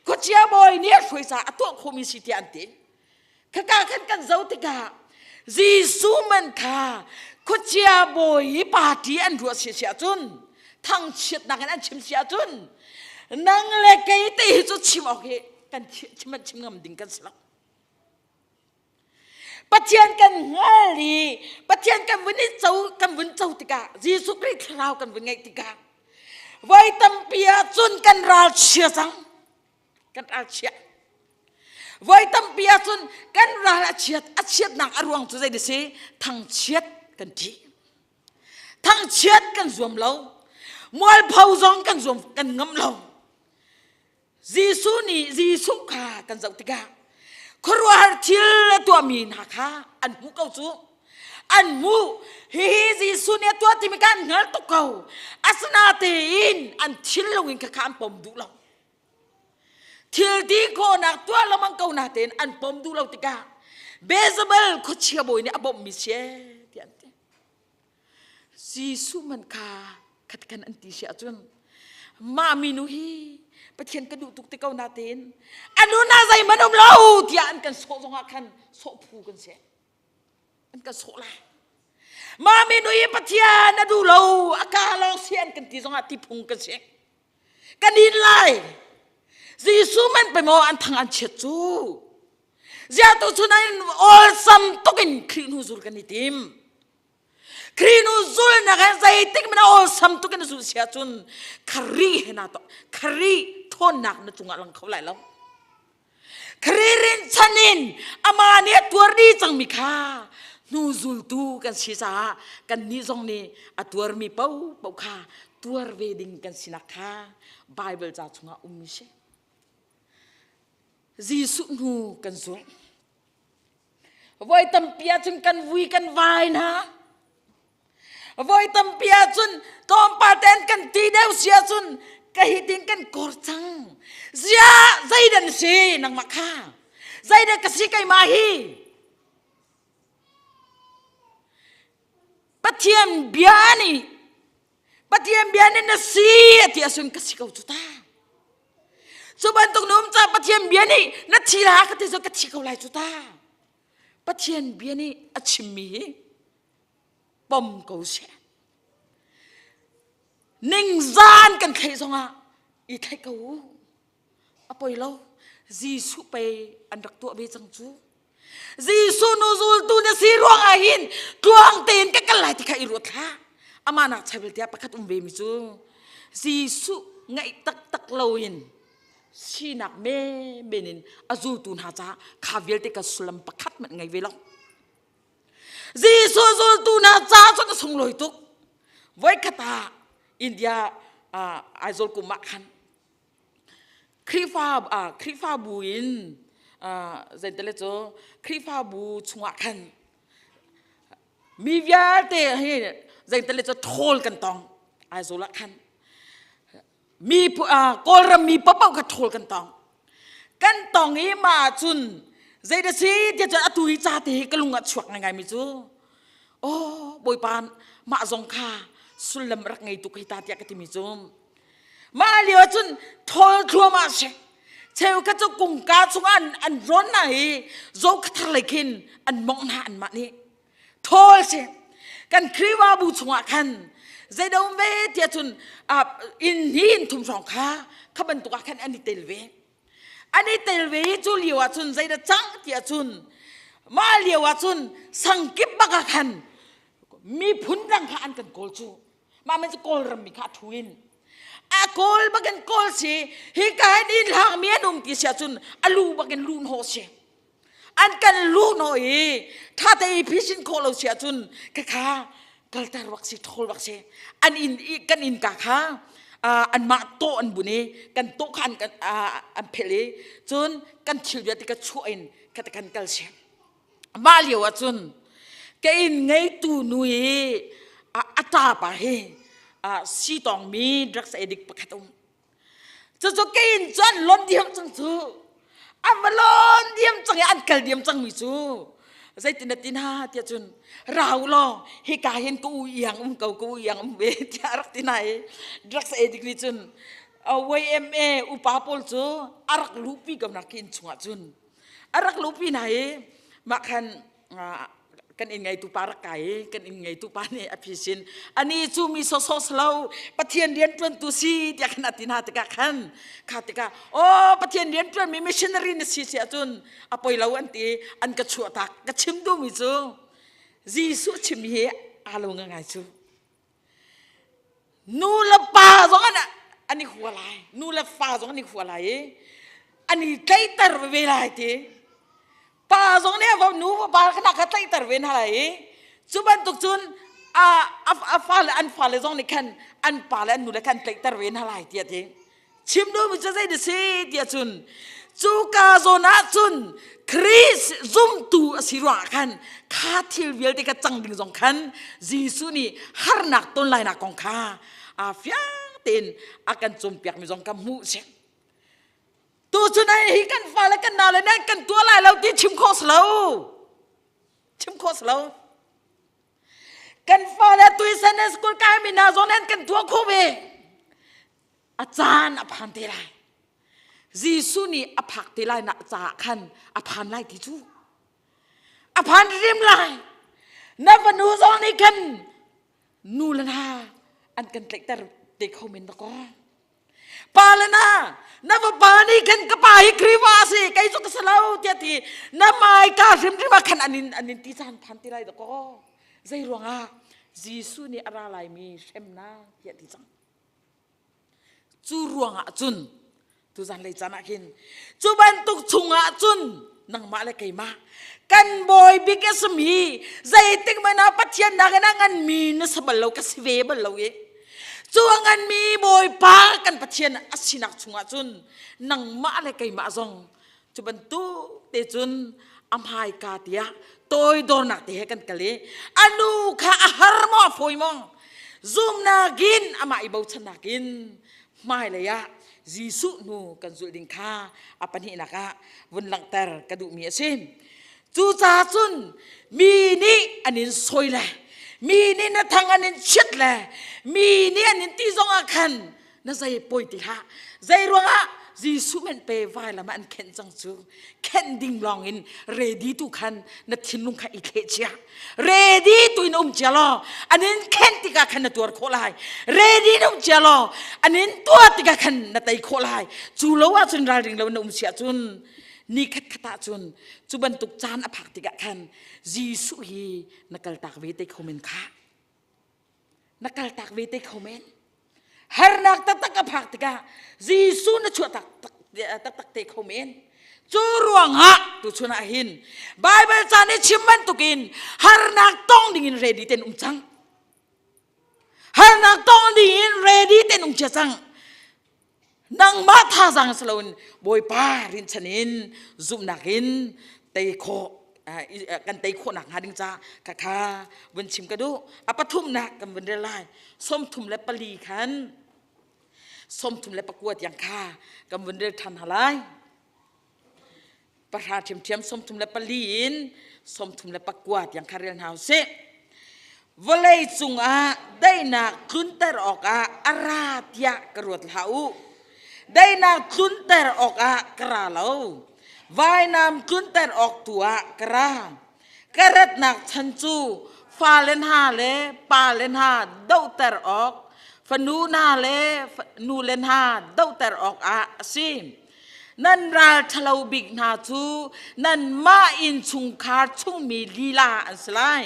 Khuachia bawi nih a hruai caah a tuah khawhmi si tiah an ti. Khaka khan kan zoh tikah Jesuh man kha khuachia bawi i party an ruah si si ahcun thangchiatnak in an chim si ahcun nang le kei te hi cu chim awk hi kan chim an chim ngam ding kan si lo. Pathian kan hngal i Pathian kan vun i co kan vun co tikah Jesuh Khrih thlarau kan vun ngeih tikah voi tampi ah cun kan ral chia cang kan ral chia voi tampi ah cun kan ral a chiat a chiatnak a ruang cu zei da si thangchiat kan ṭih thangchiat kan zuam lo mualpho zong kan zuam kan ngam lo Jesuh nih Jesuh kha kan zoh tikah khuaruahhar thil a tuahmi hna kha an hmuh ko cu. An hmuh. Hihi Jesuh nih a tuah timi kha an hngal tuk ko. Asinatein an thinlung in khakha an pom duh lo. Thil ti khawhnak tuah lengmang ko natein an pom duh lo tikah Beelzebul khuachia bawi nih a bawmhmi si tiah an ti. Jesuh man kha khat kan an ti si ahcun mah minu hi Pathian ka duh tuk te ko natein anu na zeihmanh um lo tiah an kan sawh zongah khan sawh phu kan si an kan sawh lai mah minu hi Pathian a duh lo a ka lawng si an kan ti zongah ti phung kan si kan in lai Jesuh man pe maw an thang an chiat cu ziah tu chun an awlsam tuk in Khrih hnu zul kan i tim Khrih nu zulnak he zeitik men awlsam tuk in na zulh sia cun Khrih he na to Khrih thawnnak na cungah lang kho lai lo Khrih rinchanh in amah nih a tuar dih cangmi kha hnu zultu kan si caah kannih zong nih a tuarmi paohpaoh kha tuar ve ding kan sinak kha Bible ca chungah ummi si. Jesuh hnu kan zulh. Voi tampi ahcun kan vui kan vai hna. Voi tampi ahcun tlawmpal tein kan ti deuh si ahcun ka hitin kan kor cang. Ziah zeidan si nangmah kha? Zeidah ka si keimah hi? Pathian bia nih Pathian bia nih na si a ti ahcun ka si ko cu ta. Cu bantuk na um caah Pathian bia nih na thi la ka ti cu ka thi ko lai cu ta. Pathian bia nih a chimmi hi pom ko seh. Ningzan kan thlaih zongah i thlaih ko u. A poi lo. Jesuh pei an rak tuah ve cang cu. Jesuh nu zultu na si ruang ah hin tluang tein ka kal lai ti kha i ruat hlah. Amah nak chai tiah pakhat um ve mi cu Jesuh ngaih taktak loin sinak menmen in a zultu hna caah kha vialte ka sullam pakhat hmanh ngei ve lo. Jesuh zultu hna caah cun a sunglawi tuk. Voikhat ah India Aizawl kum ah khan Khrihfa Khrihfabu in zeitele cu Khrihfabu chungah khan mi vialte hi zeitele cu ṭhawl kan tong Aizawl ah khan mi Kawlram mi paohpaoh kha ṭhawl kan tong kan tong i mah ahcun zeidah si tiah cun atu hi ca te hi ka lung ah chuak ngaingai mi cu oh Bawipa mah zong kha sullam rak ngei tuk hi ta tiah ka timi cu Mah lio ahcun thawl thluahmah si. Cheukhat cu kungka chungah an, an rawn hna i Zokhathar lei khin an mongh hna anmah nih. Thawl si. Kan Khrihfabu chungah khan zeidah um ve tiah cun inn hnih in thum hrawng kha kha bantuk ah khan an i tel ve. An i tel ve i cu lio ah cun zeidah cang tiah cun mah lio ah cun sangkip bak ah khan miphun dang kha an kan kawl cu. Mah men cu Kawlram mi kha a thu in a kawl bakin kawl si hi ka hin inn hlang mi an um ti si ahcun a lu bakin lu hnawh si an kan lu hnawh i tha te i phisin khawh lo si ahcun khakha kalter bak si thawl bak si an inn kan inn ka kha anmah tawh an bun i kan tawh kha an an phelh i cun kan thil vialte ka chuah in ka kan kal si Mah lio ahcun ka inn ngeitu nu i a ṭapa hi sitawngmi drugs addict pakhat a um. Cucu ka inn cu an lon diam cang cu. An va lon diam cang i an kal diam cangmi cu. Zeitin na ti hna tiah cun rau law hika hin ka u iang um ko ka u iang um ve tiah a rak ti hna i drugs addict nih cun YMA upa pawl cu a rak luhpi ko nak khi inn chungah cun a rak luhpi hna i mah khan kan inn ngeitu pa rak kai i kan inn ngeitu pa nih a phisin ani cu mi sawsawh silo Pathian rian ṭuantu si tiah khan a ti hna tikah khan kha tikah aw Pathian rian ṭuanmi missionary na si si ahcun a poi lo an ti an ka chuah tak. Ka chim duhmi cu Jesuh chim hi aa lo ngai cu. Nu le pa zong an an i hua lai. Nu le fa zong an i hua lai i an i tlaihter ve lai ti. Pa zong nih a nu pa kha kha tlaihter ve hna lai i cu bantuk cun a a fale an fale zong nih khan an pa le an nu le khan tlaihter ve hna lai ti a ti. Chim duhmi cu zei si tiah cun cu ka zawn ah cun Christ zumtu a si ruangah khan kha thil vialte kha cang ding zong khan Jesuh nih harnak ton lainak kong kha aa fiang tein a kan cawnpiakmi zong ka hmuh si. Tu cun hi kan fale kan naule nih kan tuah lai lo ti chim khawh si lo. Chim khawh si lo. Kan fale tui Sunday school kai mi hna zong nih an kan tuah khawh ve. A caan a phan te lai. Jesuh nih a phak te lai nak caah khan a phan lai ti cu. A phan rim lai. Na fanu zong nih khan nu le na an kan tlaihter te kho men dakaw. Pa le na na vapa nih khan ka pa hi Khrihfa a si kei cu ka si lo tiah ti na mai ka hrimhrim ah khan an in an in ti caan phan ti lai dakaw. Zei ruangah Jesuh nih a ra laimi hremnak tiah ti cang. Cu ruangah cun tuzan lei caan ah khin cu bantuk chungah cun nangmah le keimah kan bawi bik a simi zeitik hmanh ah Pathian nakin a nganmi na si bal lo ka si ve bal lo i cu a nganmi Bawipa kan Pathian a sinak chungah cun nangmah le keimah zong cu bantuk te cun a hmaika tiah toidornak te he kan kal i a nu kha a har maw a fawi maw zumnak in amah i bochannak in hmailei ah Jesuh hnu kan zulh ding kha a pahnihnak ah vun langhter ka duhmi a si. Cucaah cun mi nih an in sawi le mi nih na thang an in chiat le mi nih an in ti zong ah khan na zei poi ti hlah. Zei ruangah Jesuh men pe vailam ah an khenh cang cu. Khenh ding lawng in ready tu khan na thinlung kha i thleh chia. Ready tu in um cia law an in khenh tikah khan na tuar khawh lai. Ready in um cia law an in tuar tikah khan na tei khawh lai. Cu lo ahcun ralring lo na um sia cun ni khat khat ah cun cu bantuk caan a phak tikah khan Jesuh hi na kaltak ve te kho men kha. Na kaltak ve te kho men. Harnak taktak a phak tikah Jesuh na chuah taktak taktak te kho men. Cu ruangah tuchun ah hin Bible ca nih chim bantukin harnak tong ding in ready ten um cang. Harnak tong ding in ready ten um chia cang. Nangmah thazaang si loin Bawipa rinchan in zumhnak in tei khawh kan tei khawh nak hnga ding ca kha kha vun chim ka duh. A pathumnak kan vun rel lai. 34 khan 34 tiang kha kan vun rel ṭhan hna lai. Pahra ṭhiamṭhiam 34 in 34 tiang kha rel hna usih. Vawlei cungah daihnak tlunter awkah a ra tiah ka ruat hlah u. Daihnak tlunter awkah ka ra lo. Vainam tlunter awk tu ah ka ra. Ka ratnak chan cu fale hna le pale hna dohter awk, fanu hna le nule hna dohter awkah a si. Nan ral ṭhalo bik hna cu nanmah innchungkhar chungmi lila an si lai.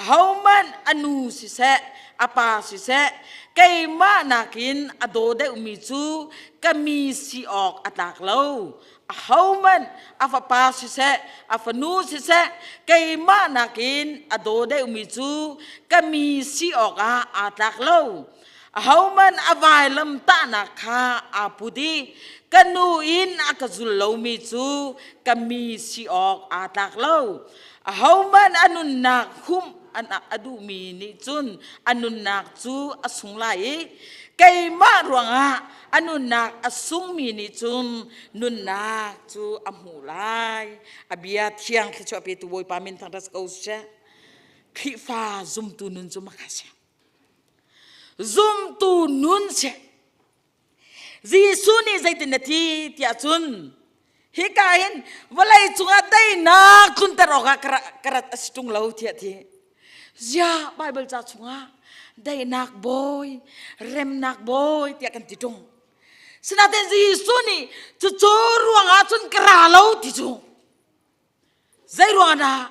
Ahohmanh a nu siseh, a pa siseh, keimah nakin a daw deuhmi cu ka mi si awk a tlak lo. Ahohmanh a fapa siseh, a fanu siseh, keimah nakin a daw deuhmi cu ka mi si awkah aa tlak lo. Ahohmanh a vailam tahnak kha aa put i ka nu in a ka zul lomi cu ka mi si awk aa tlak lo. Ahohmanh a nunnak humh a duhmi nih cun a nunnak cu a sung lai i. Keimah ruangah a nunnak a sungmi nih cun nunnak cu a hmuh lai. A bia thiang thluachuah petu Bawipa min thangṭhat ko seh. Khrihfa zumtu nun cu makha si. Zumtu nun si. Jesuh nih zeitin a ti tiah cun hika hin vawlei cungah daihnak tlunter awkah ka rat a si ṭung lo tiah ti. Ziah Baibal ca chungah daihnak bawi, remnak bawi tiah kan ti ṭung. Sinain Jesuh nih cucu ruangah cun ka ra lo ti cu. Zei ruangah dah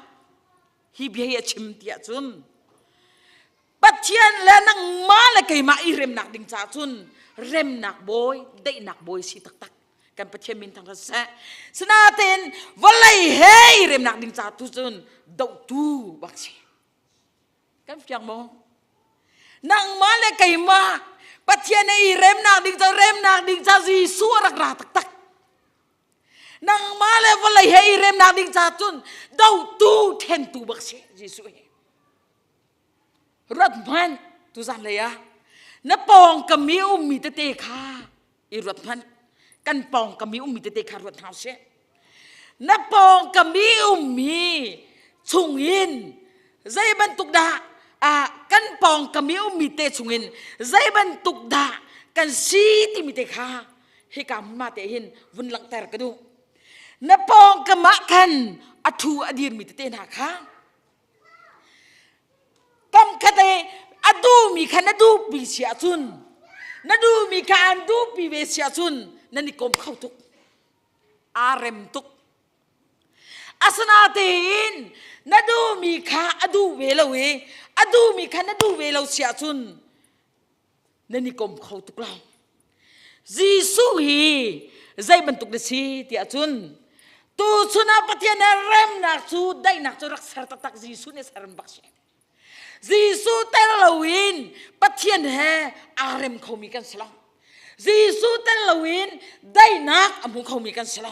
hi bia hi a chim tiah cun Pathian le nangmah le keimah i remnak ding caah cun remnak bawi, daihnak bawi si taktak. Kan Pathian min thang seh. Sinain vawlei he i remnak ding caah tu cun dohtu bak si. Kan fiang maw? Nangmah le keimah Pathian he i remnak ding ca remnak ding ca Jesuh a rak ra taktak. Nangmah le vawlei he i remnak ding ca cun dohtu thentu bak si Jesuh hi. Ruat hmanh tuzan lei ah na pawngkam i ummi tete kha i ruat hmanh. Kan pawngkam i ummi tete kha ruat hna usih. Na pawngkam i ummi chungin zei bantuk dah kan pawngkam i ummi te chungin zei bantuk dah kan si timi te kha hika hmunhma te hin vun langhter ka duh. Na pawngkam ah khan a thu a dirmi tete hna kha Kamkhat i a duhmi kha na duhpi si ahcun na duhmi kha an duhpi ve si ahcun nan i kom kho tuk. Aa rem tuk. Asinain na duhmi kha a duh ve lo i a duhmi kha na duh ve lo si ahcun nan i kom kho tuk lo. Jesuh hi zei bantuk na si tiah cun tuchun ah Pathian he remnak cu daihnak cu rak ser taktak Jesuh nih ser bak si. Jesuh tel loin Pathian he aa rem khomi kan si lo. Jesuh tel loin daihnak a hmu khomi kan si lo.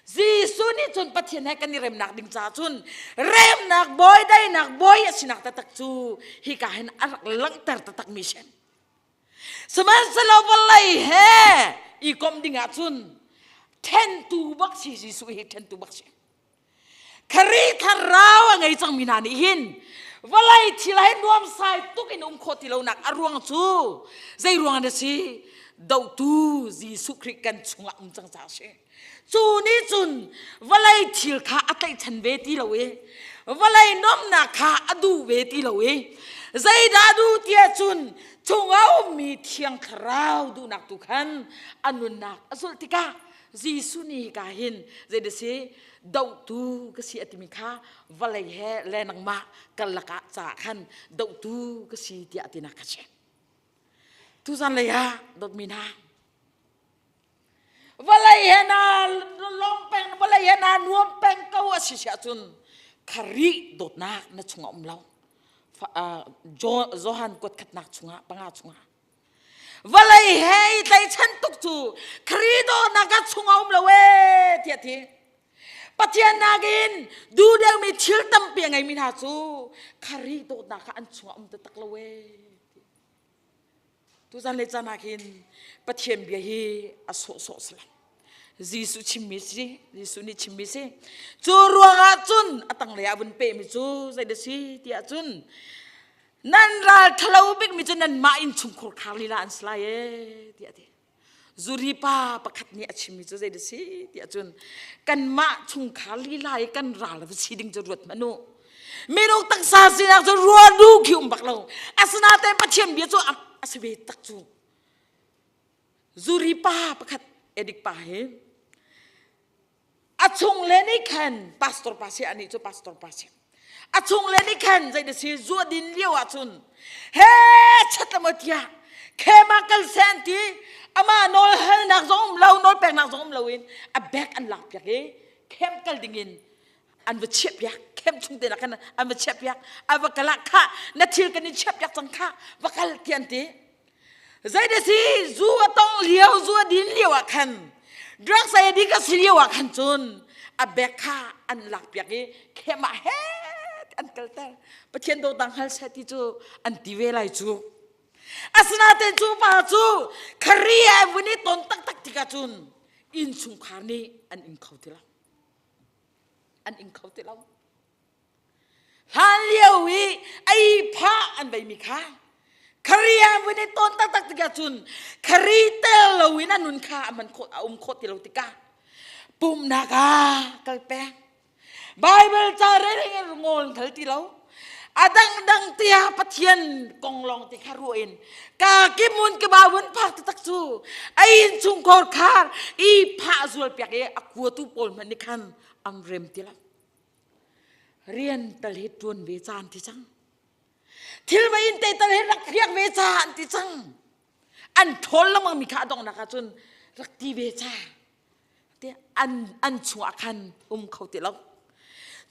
Jesuh nih cun Pathian he kan i remnak ding caah cun remnak bawi daihnak bawi a sinak taktak cu hika hin a rak langhter taktak mi si. Sihmanhsehlaw vawlei he i komh ding ah cun ṭhentu bak si Jesuh hi ṭhentu bak si. Khrih thlarau a ngei cangmi hna nih hin vawlei thil he nuamsai tuk in um khawh ti lonak a ruang cu zei ruang dah si? Dohtu Jesuh Khrih kan chungah um cang caah a si. Cu nih cun vawlei thil kha a tlaihchan ve ti lo i vawlei nuamhnak kha a duh ve ti lo i zeidah duh tiah cun chungah ummi Thiang Thlarau duhnak tu khan a nunnak a zulh tikah Jesuh nih hika hin zeidah si dohtu ka si a timi kha vawlei he le nangmah karlak ah caah khan dohtu ka si tiah a tinak kha si. Tuzan lei ah dawtmi hna vawlei he na lawm peng vawlei he na nuam peng ko a si si ahcun Khrih dawtnak na chungah um lo. Johan kuat khatnak chungah panga chungah vawlei he i tlaichan tuk cu Khrih dawtnak a chungah um lo ee tiah ti. Pathian nakin duh deuhmi thil tampi a ngeimi hna cu Khrih dawtnak kha an chungah um taktak lo ee. Tuzan le caan ah khin Pathian bia hi a sawhsawh si lo. Jesuh chimmi si, Jesuh nih chimmi si. Cu ruangah cun a tanglei ah vun pehmi cu zei dah si tiah cun nan ral ṭhalo bikmi cu nanmah innchungkhur khar lila an si lai ee tiah a ti. Zuri pa pakhat nih a chimmi cu zei dah si tiah cun kanmah chungkhar lila i kan ral va si ding cu ruat hmanh u. Minung taksa sinak cu ruah duh khi um bak lo. Asinain Pathian bia cu a si ve tak cu. Zuri pa pakhat edik pa hi A chung le nih khan pastor pa si anih cu pastor pa si. A chung le nih khan zei si zua din lio ah cun he chat la tiah khema kal se an ti ama nawl halnak zong um lo nawl peknak zong um lo in a bag an lak piak i khem kal ding in an va chiah piak khem chung te nak khan an va chiah piak a va kal ah kha na thil kan in chiah piak cang kha va kal ti an ti Zeidah si zu a tong lio zu a din lio ah khan drugs ei ding a si lio ah khan cun a bag kha an lak piak i khem ah het an kalter Pathian dawtnak hngal seh ti cu an ti ve lai cu. Asinain cu pa cu Khrih an vun i ton taktak tikah cun innchungkhar nih an ing kho ti lo. An ing kho ti lo. Hlan lio i ei phah an veimi kha Khrih an vun i ton taktak tikah cun Khrih tel loin a nun kha a man khawh a um khawh ti lo tikah pumhnak ah kal peng Bible ca rel in ngol thal ti lo. A dangdang tiah Pathian kong lawng ti kha ruah in ka kimun ka ba vun phak taktak cu a inn chungkhar khar i phah zual piak i a kuatu pawl hmanh nih khan am rem ti lo. Rian tal hi tuan ve caan ti cang. Thil va in te tal hi rak phiak ve caan ti cang. An ṭhawl lengmang mi kha a donghnak ah cun rak ti ve ca. Te an an chungah khan um kho ti lo.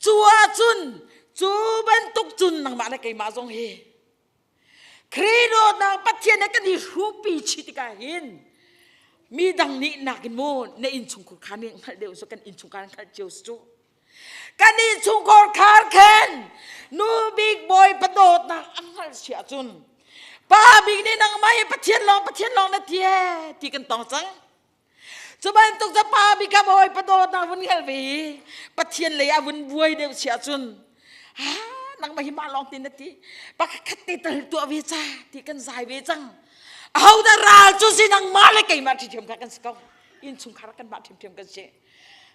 Cu ahcun cu bantuk cun nangmah le keimah zong hi Khrih dawtnak Pathian he kan i hrupi chih tikah hin mi dang nih nakin mu na innchungkhar kha nih hngalh deuh su kan innchungkhar hngalh cio su kan innchungkhar khar khen nu bik bawi padawtnak a hngalh si ahcun pa bik nih nangmah hi Pathian lawng Pathian lawng na ti ti kan tong cang Cu bantuk cu pa bik a bawi padawtnak vun hngal ve i Pathian lei ah vun buai deuh si ahcun ha nangmah hi mah lawng tin na ti pakhat te tal tuah ve ca ti kan zai ve cang ahodah ral cu si nangmah le keimah ṭhiṭhiam kha kan si ko innchungkhar kan mah ṭhiamṭhiam kan si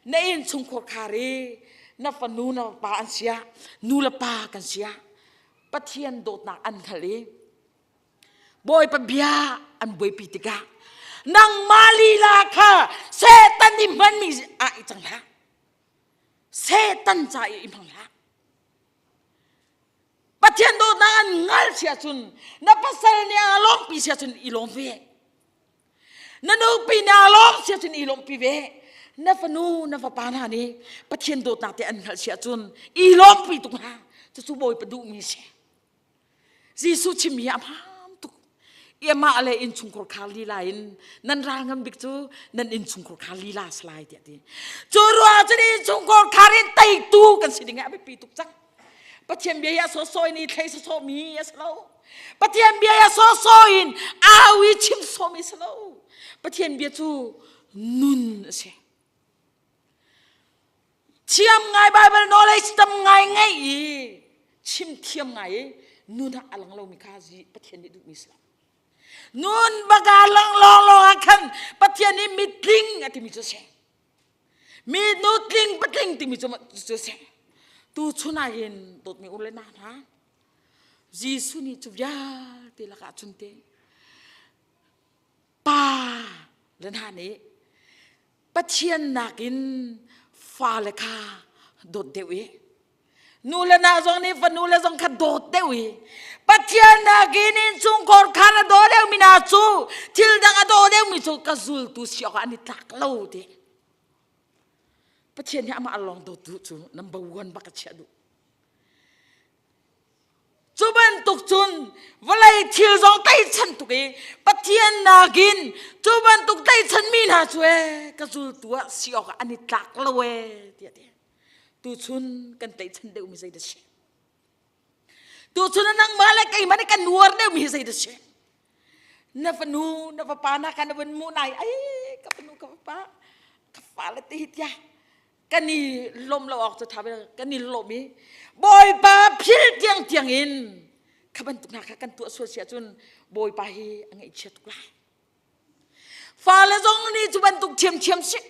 na innchungkhar khar i na fanu na pa an sia nu le pa kan sia Pathian dawtnak an hngalh i Bawipa bia an buaipi tikah nangmah lila kha Satan i hmanmi ah i cang hlah. Satan ca i hmang hlah. Pathian dawtnak an ngal si ahcun na pasal nih aa lawmpi si ahcun i lawm ve. Na nupi nih aa lawm si ahcun i lawmpi ve. Na fanu na fapa hna nih Pathian dawtnak te an hngalh si ahcun i lawmpi tuk hna. Cucu Bawipa duhmi a si. Jesuh chimmi hi a hmaan tuk. Amah le innchungkhar khar lila in nan ral ngan bik cu nan innchungkhar khar lila a si lai tiah ti. Cu ruang cun innchungkhar khar in teitu kan si ding ah a biapi tuk cang. Pathian bia hi a sawsawh in i thlei sawsawhmi a si lo. Pathian bia hi a sawsawh in au i chim sawhmi a si lo. Pathian bia cu nun a si. Thiam ngai Bible knowledge tam ngai ngeih i chim thiam ngai i nun ah a lang lomi kha Pathian nih duhmi si lo. Nun baka lang lawng lawng ah khan Pathian nih mitling a timi cu si. Mi nutling patling timi cu cu si. Tu chun ah hin dawtmi u le nau hna Jesuh nih cu vialte lakah cun te pa le hna nih Pathian nakin fale kha dawt deuh i nu le na zong nih fanu le zong kha dawt deuh i Pathian nakin innchungkhar khan a daw deuhmi hna cu thil dang a daw deuhmi cu ka zultu si awkah an i tlak lo ti Pathian nih amah lawng dawt duh cu number one bak a chiah duh Cu bantuk cun vawlei thil zong tlaihchan tuk i Pathian nakin cu bantuk tlaihchanmi hna cu ee ka zultu ah si awkah an i tlak lo ee tiah ti. Tuchun kan tlaihchan deuhmi zei dah si? Tuchun nangmah le keimah nih kan nuar deuhmi hi zei dah si? Na fanu, na fapa na kan vun mu nai ai ka fanu ka fapa ka fale te hi tiah kan i lawm lo awk cu tha kan i lawm i bawipa phil tiang tiang in kha bantuk hna kha kan tuah sual si ahcun bawipa hi a ngaihchia tuk lai fale zong nih cu bantuk thiamthiam si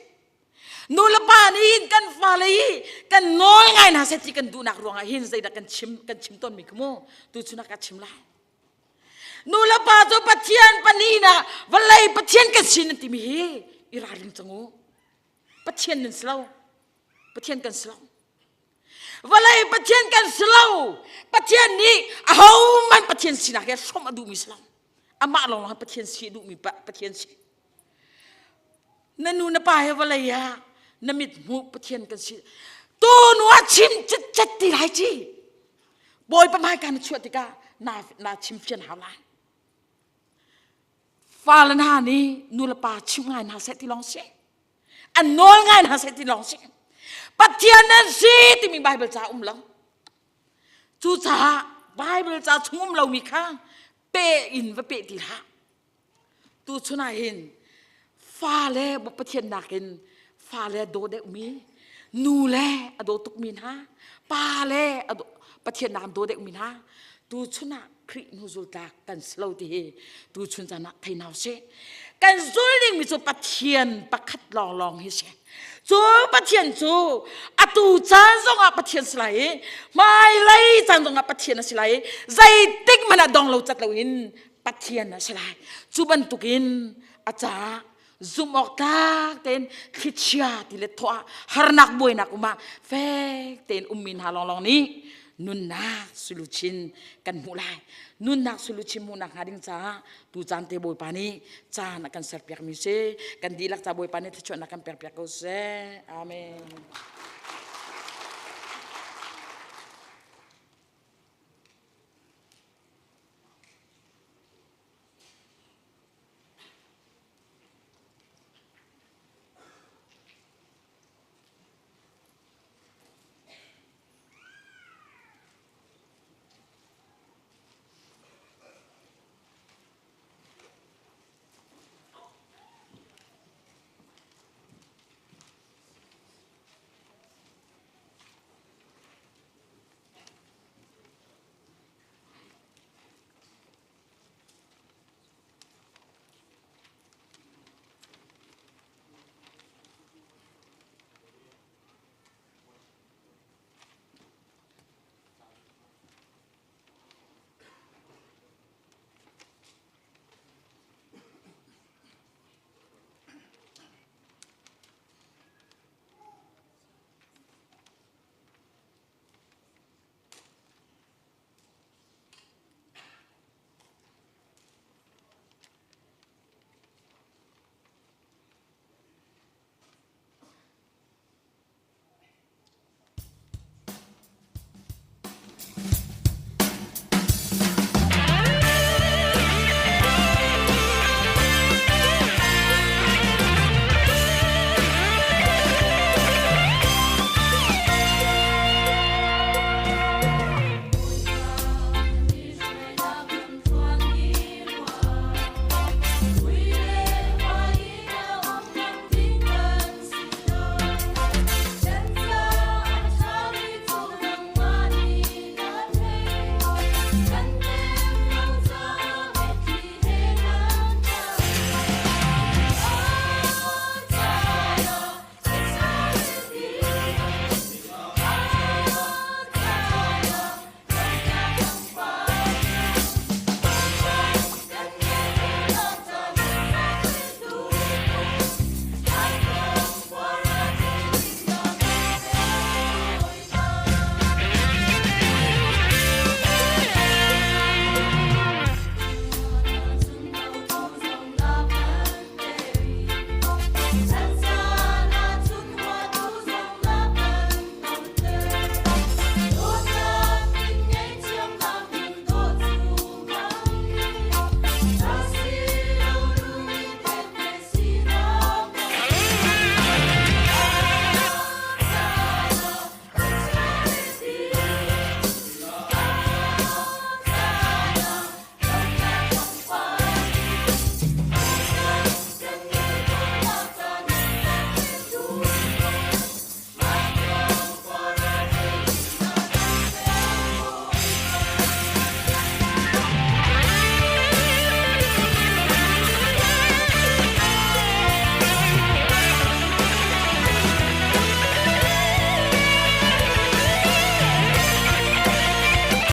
nu le pa nih hin kan fale hi kan nawl ngai hna seh ti kan duhnak ruangah hin zeidah kan chim kan chim tawn mi kha mu tu chun ah ka chim lai nu le pa cu pathian pahnihnak vawlei pathian kan sin an timi hi i ralring cang u Pathian nan si lo. Pathian kan si lo. Vawlei Pathian kan si lo. Pathian nih ahohmanh Pathian sinak he hrawmh a duhmi si lo. Amah lawng lawng Pathian si a duhmi Pathian si. Na nu na pa he vawlei ah na mit hmuh Pathian kan si. Tu nu ah chim citcet ti lai ci. Bawipa hmaika na chuah tikah na na chim fian hau lai. Fale hna nih nu le pa chimh ngai hna seh ti lawng si. An nawl ngai hna seh ti lawng si. Pathian nan si timi Bible ca um lo. Cucaah Bible ca chung um lomi kha Pe in va pe ti hlah. Tu chun ah hin fale Pathian nakin fale a daw deuhmi, nu le a daw tukmi hna, pa le a Pathian nakin daw deuhmi hna, tu chun ah Khrih hnu zultlak kan si lo ti hi tu chun caan ah thei hna usih. Kan zul dingmi cu Pathian pakhat lawnglawng hi si. Cu Pathian cu atu caan zongah Pathian si lai i hmailei caan zongah Pathian a si lai i zeitik hmanh ah dong lo cat loin Pathian a si lai. Cu bantukin a caah zumh awk tlak tein thlichia ti le thawh ah harnak buainak um ah fek tein ummi hna lawnglawng nih nunnak suluchin kan hmuh lai. Nunnak suluchin hmuhnak hnga ding caah tu caan te Bawipa nih caan a kan serpiak mi si. Kan dihlak ca Bawipa nih thluachuahnak kan pekpiak ko seh. Amen.